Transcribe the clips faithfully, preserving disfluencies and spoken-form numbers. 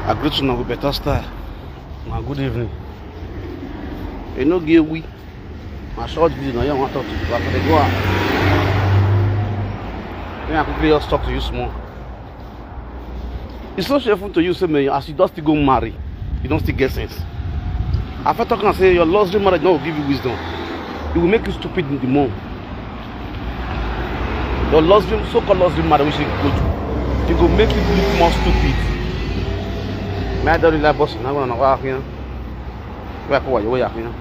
I greet una with better style. Na good evening. E no get we. Na short video na here I wan talk to you, but I for dey go out. Make I quickly just talk to you small. It's so shameful to you, say, man, as you don still go marry, you don still get sense. I fit talk am say your luxury marriage no go give you wisdom. It will make you stupid the more. Your luxury, so-called luxury marriage wey you go do, e go make you look more stupid. May I tell you like boss, na gonna know what happen. Where I go, where I go.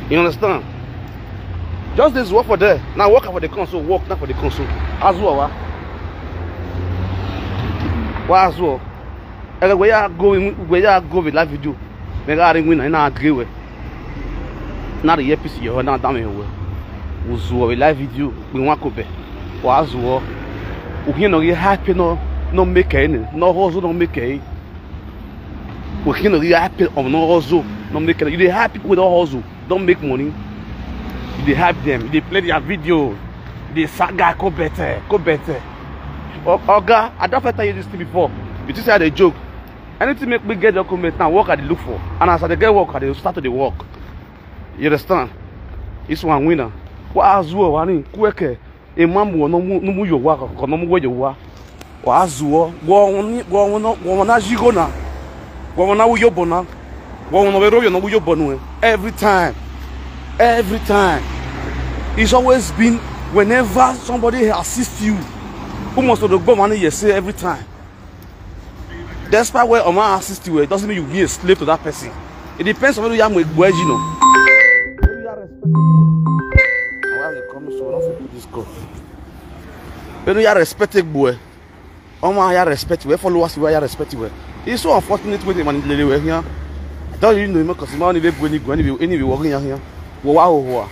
You understand? Just this work for there. Now work for the console, work now for the console. As well, wa. Wa as well. Ẹ wẹ ya go, wẹ ya go with live video. Mẹ ga rí win na na gé wẹ. Na the earpiece yẹ na dá mi wẹ. Wò zuwọ with live video. Pé wọn kò bẹ. Wa zuwọ. Òhìn náà yẹ hype náà, náà make ẹ ní. Náà hustle náà make ẹ. Òhìn náà yẹ hype ọ̀nà náà hustle náà make ẹ ní. You dey hype people wey don hustle, don make money. You dey hype them. You dey play their video. You dey saga, go better, go better. O-, Oga, I don first tell you this thing before. You think say I dey joke? Anything make me get document now, work I dey look for. And as I dey get work, I dey start to dey work. You understand? This one winner. Wa zuwọ wa ni kweke. Imam wo no mu, no mu yo wa ko no mu wo yo wa. Wa zuwọ. Wo ni, wo no, wo na jigo na. Wo na wo yo bona. Wo no we ro yo no wo yo bonu. Every time. Every time. It's always been whenever somebody assists you, who must to go money you say every time. Despite where Oma assist you, it doesn't mean you be a slave to that person. It depends on whether you are a boy, you know. Why they come so? Don't forget this call. When you are respected boy, Oma, I respect you. Followers, you are respect you. It's so unfortunate when the man lele we here. I don't even know him because man, if we go anywhere, anywhere, walking here. Wo wa wo wa.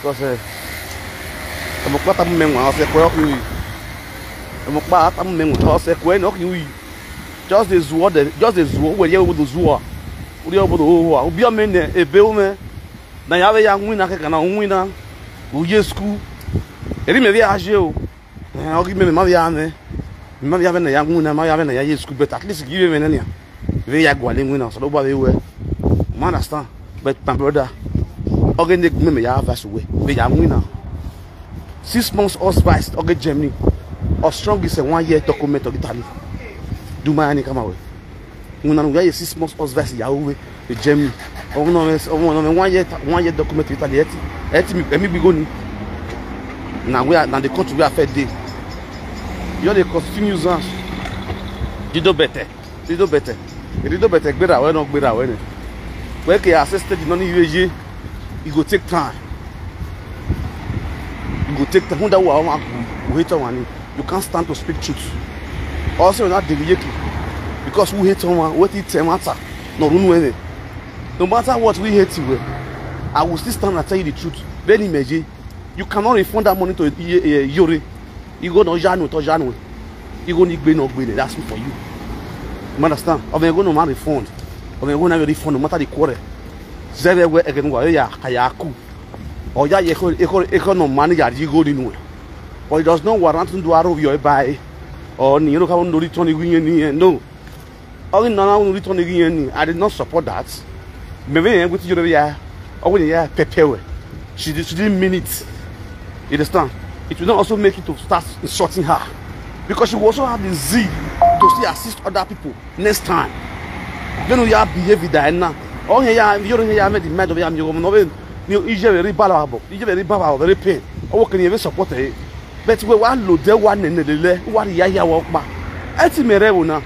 Because eh, ẹ mọ̀ pé ata mú mẹ́wọ̀n ọ̀sẹ̀ kọ́ ọkùnrin yìí. Ẹ mọ̀ pé ata mú mẹ́wọ̀n ọ̀sẹ̀ kọ́ ẹni ọkùnrin yìí. Just dey zuwọ́ dẹ̀, just dey zuwọ́ wẹ̀ yẹ wo do zuwọ́. Wọ́n yẹ wo do wo wa. Obi ọmọ ẹ̀ ebe wo mẹ́. Na ya bẹ ya nwin na kẹkẹ na nwin na. Wò yẹ school. Èrí mi bí a ṣe o. Eh, ọkùnrin mi ma bẹ ya mẹ́. Mi ma bẹ ya bẹ na ya nwin na, ma ya bẹ na ya yẹ school, but at least give me na. Ve ya gwale nwin na, so do ba ve we. You understand? But my brother, oge ne me me ya verse we. Ve ya nwin na. Six months us vice oge Germany. Or strong is a one year document of Italy. Do my any come away. Nwin na we six months us vice ya we the Germany. Oh no, oh no, one year, one year document of Italy. Eti, eti mi, emi bi go ni. Na we are, na the country we are fed day. You dey continue zans. You do better. Rido bẹtẹ. Rido bẹtẹ gbéra wẹ náà gbéra wẹ ni. Wẹ kì í assist the money you ye. E go take time. E go take time. Who that wa wa who hate one ni. You can't stand to speak truth. Also na dey yeki. Because who hate one, what it matter. No run wẹ. No matter what we hate you, I will still stand and tell you the truth. Beni meje. You cannot refund that money to Iye- Iye- Iyore. You go no janu to janu. You go ni gbe no gbe. That's it for you. You understand? Of go no man refund. Of go na refund no matter the quarter. Zebe we again wa ya kayaku. Or ya ye ko e ko e ko no man ya di go ni no. But it does not warrant to do aro yo buy. Or ni no ka no return ni yen ni no. All in now return again. I did not support that. Maybe eh, with you yeah. Or when yeah prepare. She did, she didn't mean it. You understand? It will not also make you to start insulting her. Because she will also have the zeal to still assist other people next time. You know, you have behavior that now. Oh yeah, you know, you have made the mind of you. You know, you very bad. You very bad. Very pain. Oh, can you even support it? But we wa lo de wa nene lele wa ri ya ya wo pa. E ti mere wo na.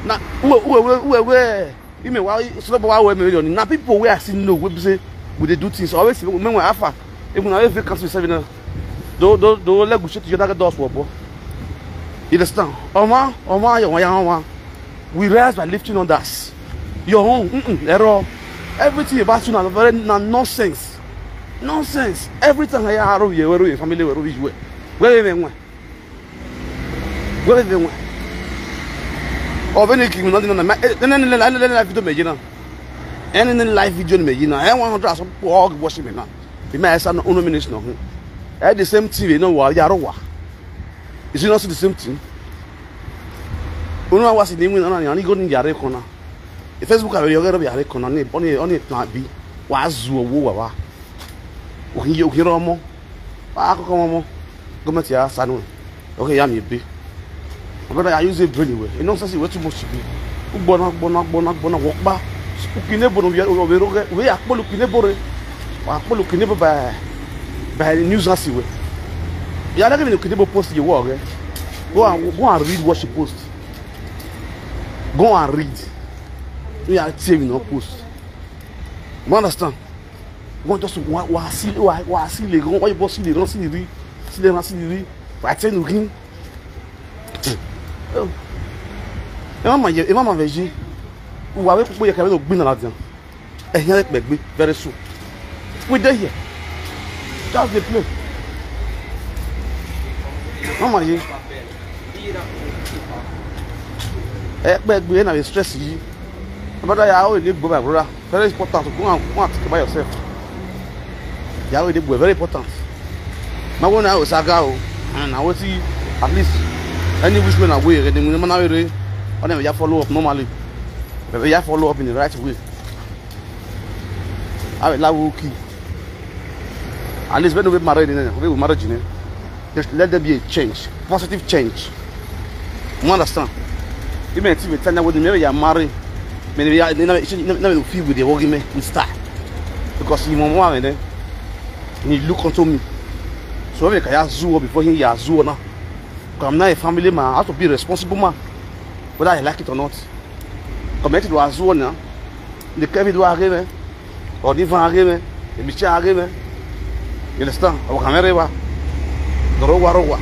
Na we we we we we. Ime wa so ba wa we me yo ni. Na people we I see no we be say we dey do things. Always me we afa. Even na we cancel seven na. Do do do let go shit you that doors wo bo. You understand? Oma oma yo wa ya wa. We rise by lifting others. Your own, mm-mm, error. Everything about you na very na nonsense. Nonsense. Everything I have here, where your family, where you where where where where where where where. Of any king, nothing on my any live video me jina. Any live video me jina. I want to ask all watching me now. The man said no no minister no. At the same thing, you know what? Yarowa. Is it not the same thing? Onu wa si ni mi na ni ani go ni yare kona. E Facebook a be yo be yare kona ni oni oni plan bi. Wa zu owo wa wa. O kin yo kin ro mo. Wa ko ko mo. Government ya sanu. Okay, ya mi bi. My brother, I use a brain well. You know, say we too much to be. Ugbona, gbona, gbona, gbona, work ba. Ukine bono we we roge. We akpolo ukine bore. Wa akpolo ukine bo by by news asi we. Ya na give me ukine bo post you work. Go and go and read what she post. Go and read. We are saving no post. You understand? Wọ́n just wá wá sí wá wá sí lè rán wáyé bọ́ sí lè rán sí lè rí sí lè rán sí lè rí wà á tẹ́nu rí. Ẹ má máa yẹ ẹ má máa fẹ́ yí wà wí púpọ̀ yẹ kí a bẹ́ẹ̀ lọ gbin náà láti hàn. Ẹ hàn ẹ pẹ̀ gbé very soon. We dey here. Just dey play. Má máa yẹ. Ẹ pẹ̀ gbé ẹ náà lè stress yìí. Brother, you are already go, my brother. Very important. Go and go and think about yourself. You are already go. Very important. Now when I was a girl, and I was see at least any which way na way, then we never know. When we follow up normally, we follow up in the right way. I will allow key. At least when we married, we will married, you know. Just let there be a change, positive change. You understand? Even if you tell me what you marry, maybe I never feel with the argument with style because you mama and then you look unto me. So when you can ask you before he ask you now, I'm not a family man. I have to be a responsible man, whether I like it or not. Committed to ask you now. The Kevin do argument. Or the van argument. The mission argument. You understand? Our camera wa. The rowa rowa.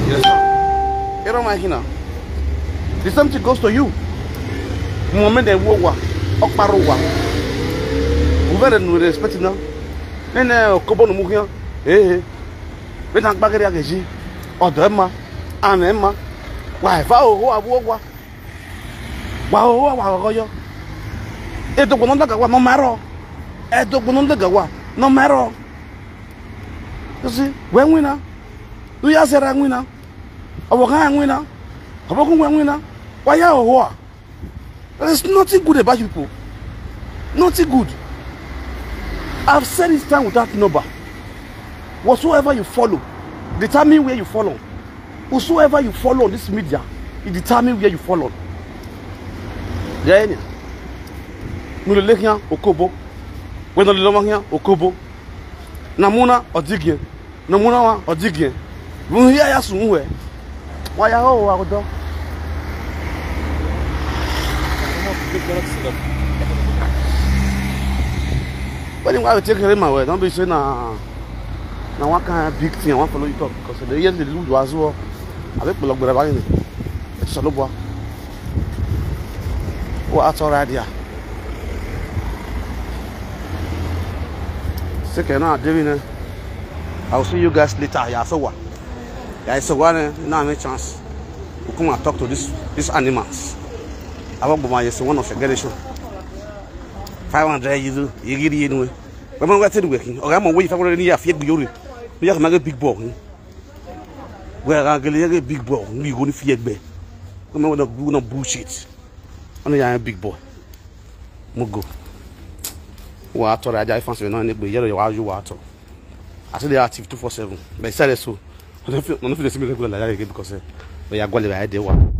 You understand? Ero ma hina. The same thing goes to you. Moment they wo wa. Okparo wa. We very no respect now. Nene okobo no muhian. Eh eh. We tan gbagere ageji. Odo ma. An ma. Wa fa o ho abu wa. Wa o wa wa yo. Edogbo no daga wa no maro. Edogbo no daga wa no maro. You see, we win na. Do ya sera win na. Awo ga win na. Awo kun we win na. Wa ya o ho. There is nothing good about you people. Nothing good. I've said this time without number. Whatsoever you follow, determine where you follow. Whosoever you follow on this media, it determine where you follow. There any. Nulelehian okobo. When the lomanian okobo. Namuna odigye. Namuna wa odigye. Mun ya ya sunwe. Wa ya ho wa odo. When you want to take care of my way, don't be saying na na one kind of big thing I want follow you talk because the years they lose was well. I think we look better than it. It's a no boy. What else already? Second now, David. I'll see you guys later. Yeah, so what? Yeah, so what? Now I make chance. We come and talk to this these animals. I want to buy one of your generation. Five hundred you do. You get it anyway. When we get to the working, okay, I'm away. If I want to need a few good, we have to make a big ball. We are going to get a big ball. We going to fear big. We want to do no bullshit. I know you're a big boy. Mugo. Wa to ra ja fancy na ni gbe yero wa ju wa to. I say they are active two four seven. But say so. I don't feel I don't feel the same regular like that again because eh, we are going by the one.